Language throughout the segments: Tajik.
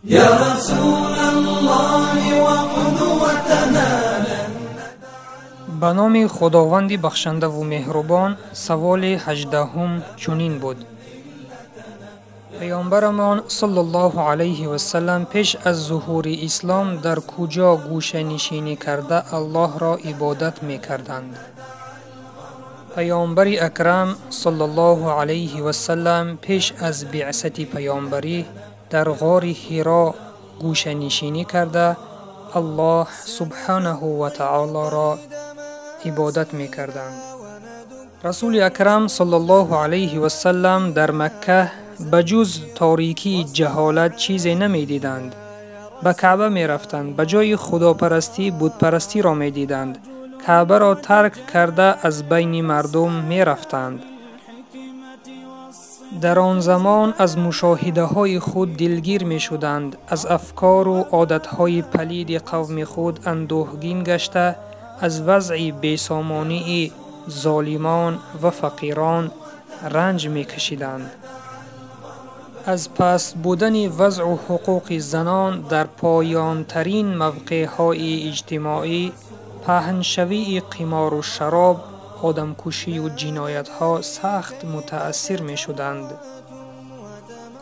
يا رسول الله وقدوتنا. Ба номи Худованди бахшандаву меҳрубон. Саволи 18-ум чунин буд: Паёмбарамон саллаллоҳу алайҳи васалам пеш аз зуҳури ислом дар куҷо гӯшанишинӣ карда, Аллоҳро ибодат мекарданд? Паёмбари акрам саллаллоҳу алайҳи васалам пеш аз биъсати паёмбарӣ дар ғори Ҳиро гӯшанишинӣ карда, Аллоҳ субҳанаҳу ва таолоро ибодат мекарданд. Расули акрам саллаллоҳу алайҳи васалам дар Макка ба ҷуз торикии ҷаҳолат чизе намедиданд. Ба Каъба мерафтанд, ба ҷои худопарастӣ бутпарастиро медиданд. Каъбаро тарк карда, аз байни мардум мерафтанд. Дар он замон аз мушоҳидаҳои худ дилгир мешуданд, аз афкору одатҳои палиди қавми худ андӯҳгин гашта, аз вазъи бесомонии золимон ва фақирон ранҷ мекашиданд. Аз паст будани вазъу ҳуқуқи занон дар поёнтарин мавқеъҳои иҷтимоӣ, паҳншавии қимору шароб, одамкушию ҷиноятҳо сахт мутаассир мешуданд.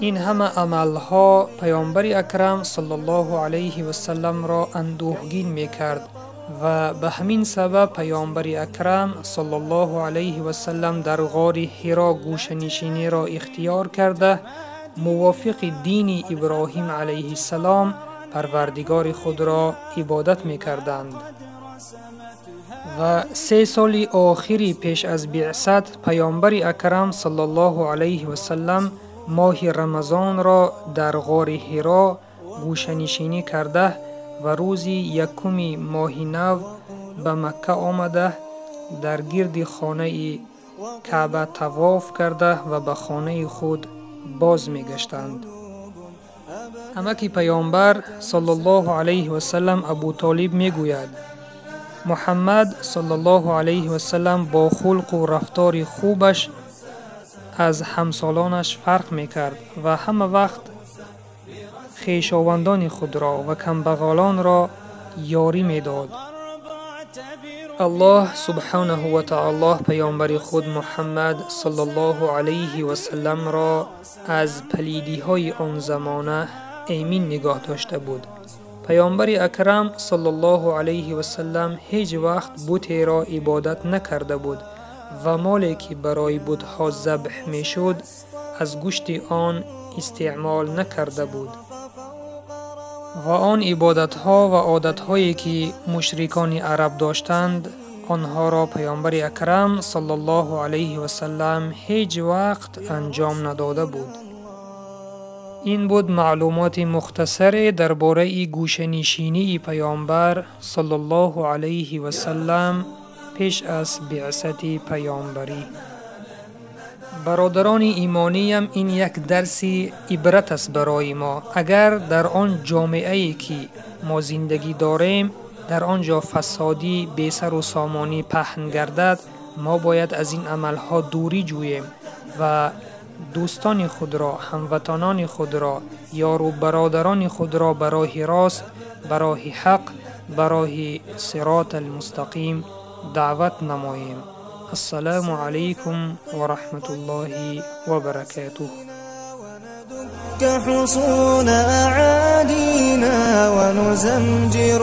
Ин ҳама амалҳо Паёмбари акрам саллаллоҳу алайҳи васалламро андӯҳгин мекард ва ба ҳамин сабаб Паёмбари акрам саллаллоҳу алайҳи васаллам дар ғори Ҳиро гӯшанишиниро ихтиёр карда, мувофиқи дини Иброҳим алайҳиссалом Парвардигори худро ибодат мекарданд. Ва 3 соли охири пеш аз биъсат Паёмбари акрам саллаллоҳу алайҳи васаллам моҳи Рамазонро дар ғори Ҳиро гӯшанишинӣ карда ва рӯзи 1-уми моҳи нав ба Макка омада, дар гирди хонаи Каъба тавоф карда ва ба хонаи худ боз мегаштанд. Амаки Паёмбар саллаллоҳу алайҳи васаллам Абутолиб мегӯяд: Муҳаммад саллаллоҳу алайҳи васаллам бо хулқу рафтори хубаш аз ҳамсолонаш фарқ мекард ва ҳама вақт хешовандони худро ва камбағалонро ёрӣ медод. Аллоҳ субҳанаҳу ва таоло паёмбари худ Муҳаммад саллаллоҳу алайҳи васалламро аз палидиҳои он замона эмин нигоҳ дошта буд. Паёмбари акрам саллаллоҳу алайҳи васаллам ҳеҷ вақт бутеро ибодат накарда буд ва моле ки барои бутҳо забҳ мешуд, аз гӯшти он истеъмол накарда буд. Ва он ибодатҳо ва одатҳое ки мушрикони араб доштанд, онҳоро Паёмбари акрам саллаллоҳу алайҳи васаллам ҳеҷ вақт анҷом надода буд. Ин буд маълумоти мухтасаре дар бораи гӯшанишинии Паёмбар саллаллоҳу алайҳи васаллам пеш аз биъсати паёмбарӣ. Бародарони имониям, ин як дарси ибрат аст барои мо. Агар дар он ҷомеае ки мо зиндагӣ дорем, дар он ҷо фасодӣ, бесару сомонӣ паҳн гардад, мо бояд аз ин амалҳо дурӣ ҷӯем ва дӯстони худро, ҳамватанони худро, ёру бародарони худро ба роҳи рост, ба роҳи ҳақ, ба роҳи сирот алмустақим даъват намоем. Ассалому алайкум ва раҳматуллоҳи ва баракатуҳ. حصون أعادينا ونزمجر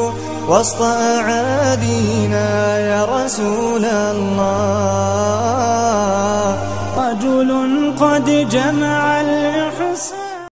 وسط أعادينا يا رسول الله. رجل قد جمع الإحسان.